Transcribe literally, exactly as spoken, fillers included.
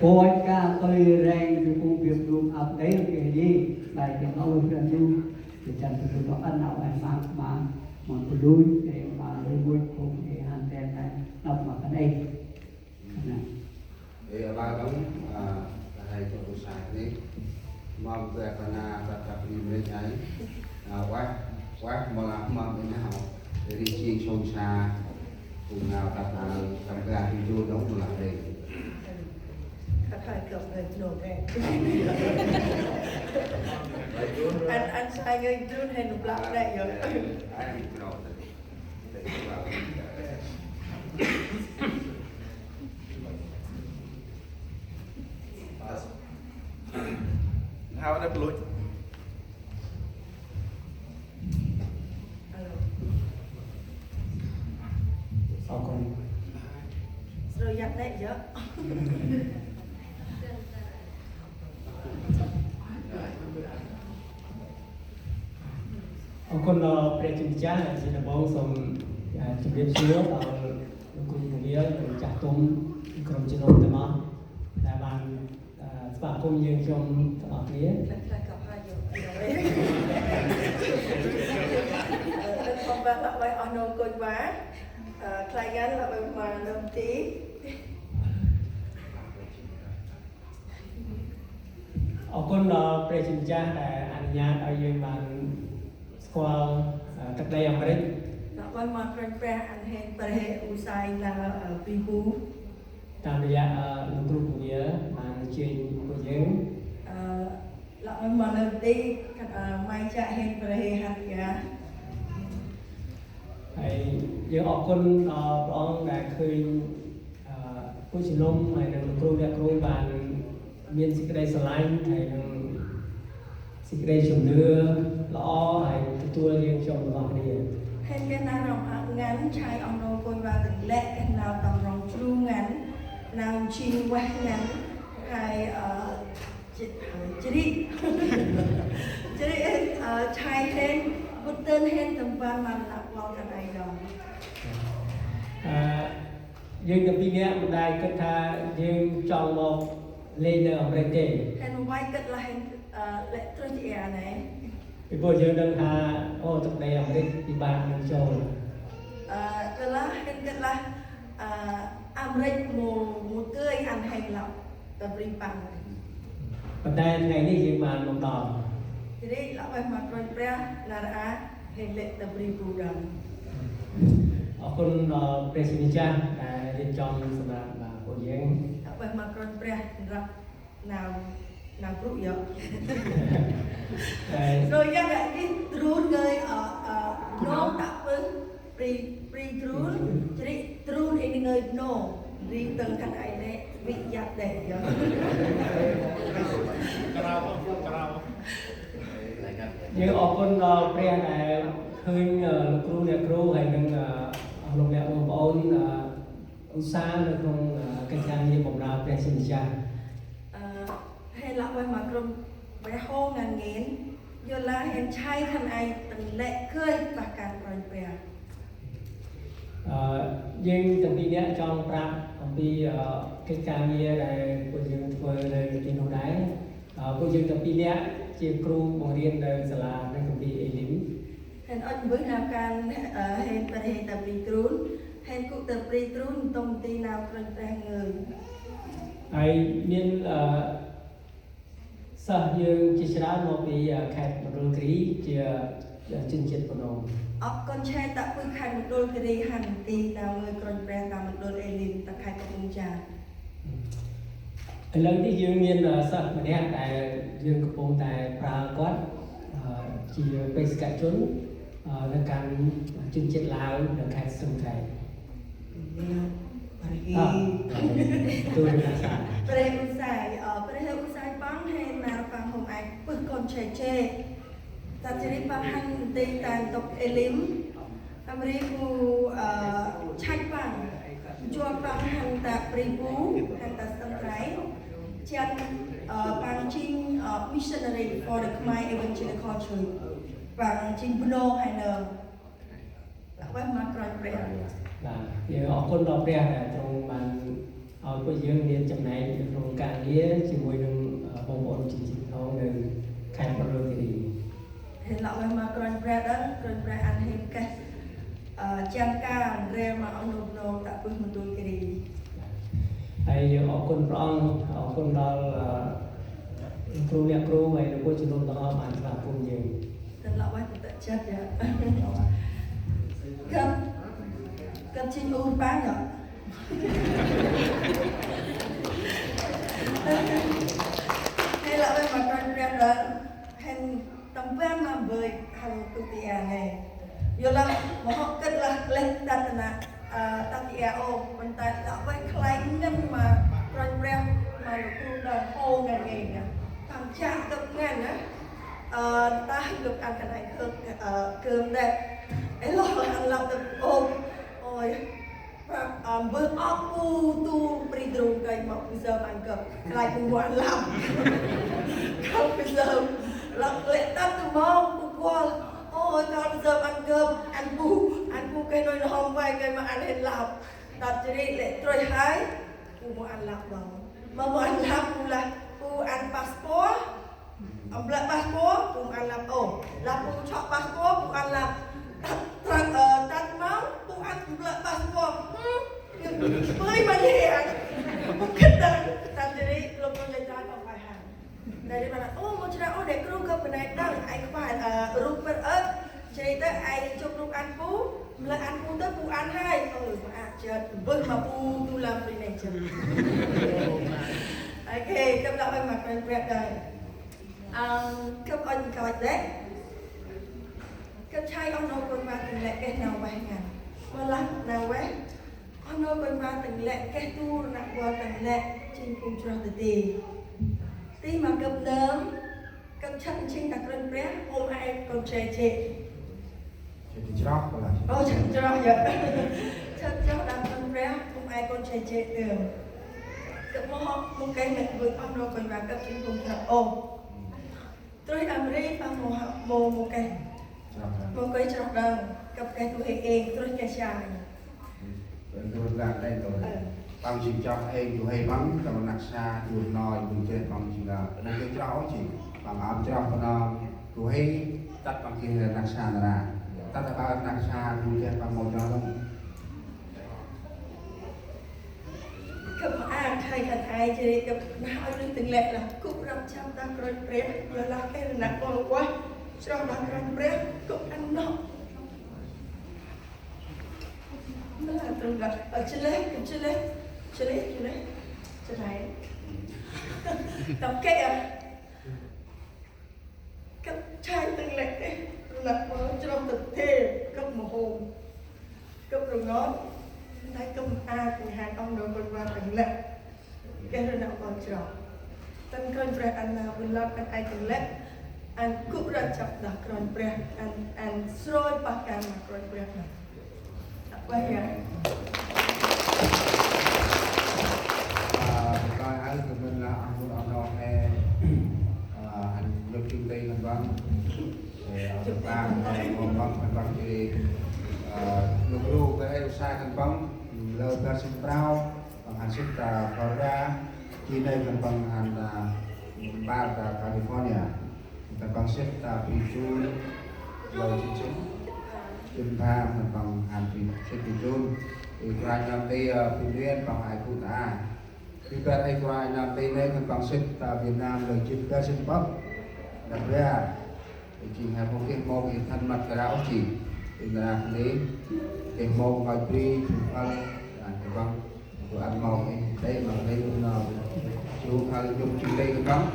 Pôch ka tui reng du kung biăp dum ăp đêl kơ Yê, bai kơ nau ih ranh du, kơ chan tu tu ăn nau ih mang mang, mon tu lui, kơ ma lui mui kung ih han ten ten, nau ma kan ih. Ê, aƀaơ đŏng, a, ta hay cho tu sai ni. Mâm kơ ta na, ta, ta bri mrêch ai. A, wah, wah, mâm la, mâm ê nau. Ri chiên sông sa. Kung nau ta, ta, ta ga tu tu đŏng mâm la đêng. Khăt hơi kơp ngơi nô kê. Ăn, ăn sai ngơi drun hay nụ blak đê yơh. Ai, ai, ai, ai. Hao đáp lụt. Alo. Sao con? Sao dắt đấy vậy? Ơ, kon, ơ, pre jŭm jah, jêng nơm ƀon sŏm, ơ, jŭm biăp sua, ơ, nơm gru mâu geh, nơm chah tŭm, nơm gru jêng nơm tâm ăp. Đah ban, ơ, spah kŭm jêng jŭm tâm ăp geh. Ơ, nơm ƀon lah ƀai oh nô kon wa, ơ, klai ngăn lah ƀai ma nơm ti. Ơ, kon, ơ, pre jŭm jah, ơ, ăn nhar, ơ, yơng ban squal, ơ, tăk đay Amêrik. Lah ƀai ma Kôranh Brah ăn hên pre u sai nau, ơ, bri bu. Tâm rêh, ơ, nơm gru bu yơh, ban jêng bu yơng. Ơ, lah ƀai ma nơm ti, kăn, ơ, mai jă hên pre hăn yơh. Hơi, yơng ơ kon, ơ, ƀon đah khơi Ơ, bu jêng lŏm, hơi nơm gru đah gru ban, miên sĭt kơt đei sơlanh, hơi nơm sĭt kơt đei jŭm nư, lŏ, hơi tơtuăl jêng jŏm lŏ đê. Hên geh nau rŏng a ngăn, jay oh nô kon wa tâng lĕ, geh nau tâm rŏng jru ngăn, nau jêng wah ngăn, hơi, ơ, Jri, jri. Jri, ơ, jay hên, gŭ tơn hên tâm ban ma nau kuăl kăn ay đŏng. Ơ, yơng tâm pi nĕ mâu dơi kơt tha yơng jŏng mâu lĕ nơm Amêrik. Hên mâu vay kơt lah hên, ơ, lĕ trôk jê̆ a nê. Ƀiălah yơng đŏng tha, ô, tăk đay Amêrik, ƀiălah nơm jŏng. Ơ, ƀiălah hên kơt lah, ơ, Amêrik mâu, mâu tơi ăn hên lăp. Ta bri păng. Păng ta ngai ni jêng ma nông đo. Jri lah ƀai ma Kôranh Brah nar a hên lĕ ta bri bu đŏng. Ơ kon, ơ, pre jŭm jah, ơ, ri jŏng sơm ma, ma kon yơng. Lah ƀai ma Kôranh Brah nrăp nau, nau gru yơh. Ơ. Rồi ya gak ih drun ngơi, ơ, ơ, nông đăp pưng. Bri, bri drun, jri drun êng ngơi nô, bri tâng kăn ay nê, bri yăp đê yơh. Yơng ơ kon, ơ, pre nê, khơi, ơ, gru nê gru, hơi nâng, ơ, lŏng nê ôn ôn, ơ, u sa nê krŏng, ơ, kăch kăng yơng bơm nau pre jŭm jah. Ơ, hơi lah ƀai ma Kôranh Brah hŏ ngăn ngên, yor lah hên jay kăn ay tâng lĕ khơi bah kan Kôranh Brah. Ơ, yơng tâm pi nĕ jŏng prăp, tâm pi, ơ, kĕt ka ngiê đah, bu yơng tơpơi đah, ti nô đah. Ơ, bu yơng tâm pi nĕ, jêng gru ƀon riêng đah, sala đah, tâm pi êlim. Hên ŭch mbơh nau kan, ơ, hên ta rêh ta bri drun, hên gŭ ta bri drun, tông ti nau Kôranh Brah ngơi. Hơi miên, ơ, Sah yơng jêh srăng mâu pi, ơ, khăch Mondulkiri, jêh, ơ, jêng jêt Bunong. Ơ, kon jay ta ƀư khăch Mondulkiri hăn ti nau ngơi Kôranh Brah ta Mondul êlim ta khăch Kapung Cha. Lăng ti yơng miên, ơ, sah mâu nĕ ta yơng Kapung ta prao kuăt, ơ, jêh pes kăch jun, ơ, nau kan jêng jêt Lao, nau khăch Sông Krai. Ơ, tui nau sa. Pre u sai, ơ, pre u sai păng hên nau păng hôm ay pưh kon che che. Ta jêh ri păng hăn ti ta ntŭk êlim. Amri bu, ơ, chach păng. Jua păng hăn ta bri bu, hăn ta Sông Krai. Jan, ơ, păng jêng, ơ, missionary for the Khmer Evangelical Church. Păng jêng Bunong hay nơ. Lah ueh ma Kôranh Brah. Lah, yơh, ơ kon đŏng Brah, ơ, trong ban, ơ, bu yơng niên chăm nai, trong kan Ia, jêng môi nâng, ơ, ƀon ƀon jêng jêng thong nâng khai pơ rô tê ri. Hên lŏ ueh ma Kôranh Brah đŏng, Kôranh Brah ăn hên keh, ơ, jan kan, re ma oh nô nô tă bơh ma tui kri. Ai, ơ, ơ, kŭn prong, ơ, kŭn đal, ơ, kru nê kru, ai, nê kru jêng nô đal ma tla kŭn jêng. Hên lŏ ueh kŭn tơ chat ya. Gâp, gâp jêng ur pa ya. Hên lŏ ueh ma Kôranh Brah đŏng, hên tâm ban ma bơi hăn tu ti a nê. Yor lah mâu hŏ kơt lah lĕ tât nă, ơ, tât ti a ôh, mân tay lŏ ueh khlay ngăn ma Kôranh Brah ma lŏ kru đŏng hô ngăn ngê nă. Tâm chak gâp ngăn nă, ơ, tah gâp ăn khân ay khơk, ơ, kơm đĕ. Ê lŏ hăn lăp gâp ôh. Ôi, Ơ, mbơh ôp bu tu bri drung kơi mâu bu sơm ăn gâp. Khlay bu mâu ăn lăp. Kơl bu sơm. Lăp lĕ tât tu mâu bu kuăl. Ôi, kơl bu sơm ăn gâp. Ăn bu, ăn bu kơi nôi nơm vay kơi ma ăn hên lăp. Tât jêh ri lĕ trôi hai. Bu mâu ăn lăp mâu. Ma mâu ăn lăp bu lah. Bu ăn passport. Ăn blă passport, bu mâu ăn lăp ôh. Lah bu chŏ passport, bu ăn lăp. Tât, tât, ơ, tât mâu, bu ăn blă passport. Hmm? Bơi ma lĕ ăn. Bu khĭt đŏng, tât jêh ri, lŏ kơ lĕ trai kơ phải hăn. Dari mana? Ô, mâu chra ôh, đe kru gâp bơnai đŏng, ay kpal, ơ, rup pơ ơt. Jêh ri tơ ay chụp rup ăn bu, mlă ăn bu tơ bu ăn hai. Ơ, ma a jêt, bơh ma bu tu lăm bri nê jêt. Ôkê, gâp lăp ay ma Kôranh Brah đŏng. Ơ, gâp ăt nkoch đĕ. Gâp say oh nô Kôranh Brah tâng lĕ geh nau veh ngăn. Mâu lah nau veh. Oh nô Kôranh Brah tâng lĕ geh du rnăk ƀon tâng lĕ jêng phung chroh dadê. Ti ma gâp nơm, gâp chăk jêng ta Kôranh Brah, hôm ay kon che che. Jêh ri chroh kơ lah. Ô, chroh, chroh ya. Chroh, chroh đah Kôranh Brah, hôm ay kon che che đơm. Gâp mâu hŏ, mâu keh mĕt bưi oh nô Kôranh Brah gâp jêng phung chroh ôh. Trôh Amri păng mâu hŏ, mâu, mâu keh. Chroh đŏng. Mâu keh chroh đŏng, gâp keh du huê êng, trôh keh sa. Ơ, trôh đŏng đen trôh. Ơ. Păng jêng chroh êng du huê păng, tâm rnăk sa, du hnoi, du jêh păng jêng đa. Mâu keh chroh jêng. Păng ăp chroh păng nơm, du huê, tât păng geh rnăk sa nar aơ. Tât aƀaơ rnăk sa, du jêh păng mâu chroh đŏng. Gâp mâu a khay khân ay jêh ri gâp nau ôh nơh tâng lĕ lah gŭ răp jăp đah Kôranh Brah, yor lah geh rnăk ƀon ueh, chroh đah Kôranh Brah, gŭ ăn nŏ. Mâu lah trôh đah, ơ, jêh lĕ, gâp jêh lĕ, jêh lĕ, jêh lĕ, jêh lĕ. Tâm keh a. Gâp say tâng lĕ, ơ, rnăk ƀon chroh tơ tê, gâp mâu hôm. Gâp rngot, nây gâp a kơ hăn oh nô Kôranh Brah tâng lĕ. Geh rnăk ƀon chroh. Tâm Kôranh Brah ăn nau ƀon lăp khân ay tâng lĕ. Ăn gŭ răp jăp đah Kôranh Brah, ăn, ăn sroi pah kan ma Kôranh Brah nây. Ơ, bơh ya. Ơ, bơh kơi aơ kơ mĭn lah ăn gŭ ăn nau he, ơ, ăn nhŭp jêng tê khân păng. Ơ, ăn bơh kơi aơ mâu mâp khân păng jêh ri, ơ, nhŭp ru kơ aơ sa khân păng, lơ bar sĭn prao, păng hăn sĭt ta Florida, jêh nây khân păng hăn, ơ, bar ta California. Khân păng sĭt ta bri Jun, lơ jêh jêh. Jun pha khân păng hăn bri, sĭt bri Jun. Ê, kôranh nơm tê, ơ, bri Nguyên păng ay gŭ ta a. Bri bar ê kôranh nơm tê nây khân păng sĭt ta Việt Nam lơ jêh bar sĭn păng. Nơm bar. Ê, jêng he mâu geh mâu geh thân mật kơ rao jêh. Ê, nơm bar nây. Geh mâu nkoch bri, jêng păng. Ơ, khân păng. Gŭ ăn mâu ê, tê mâu ê, nơm. Jêng khân păng nhŭp jêng tê khân păng.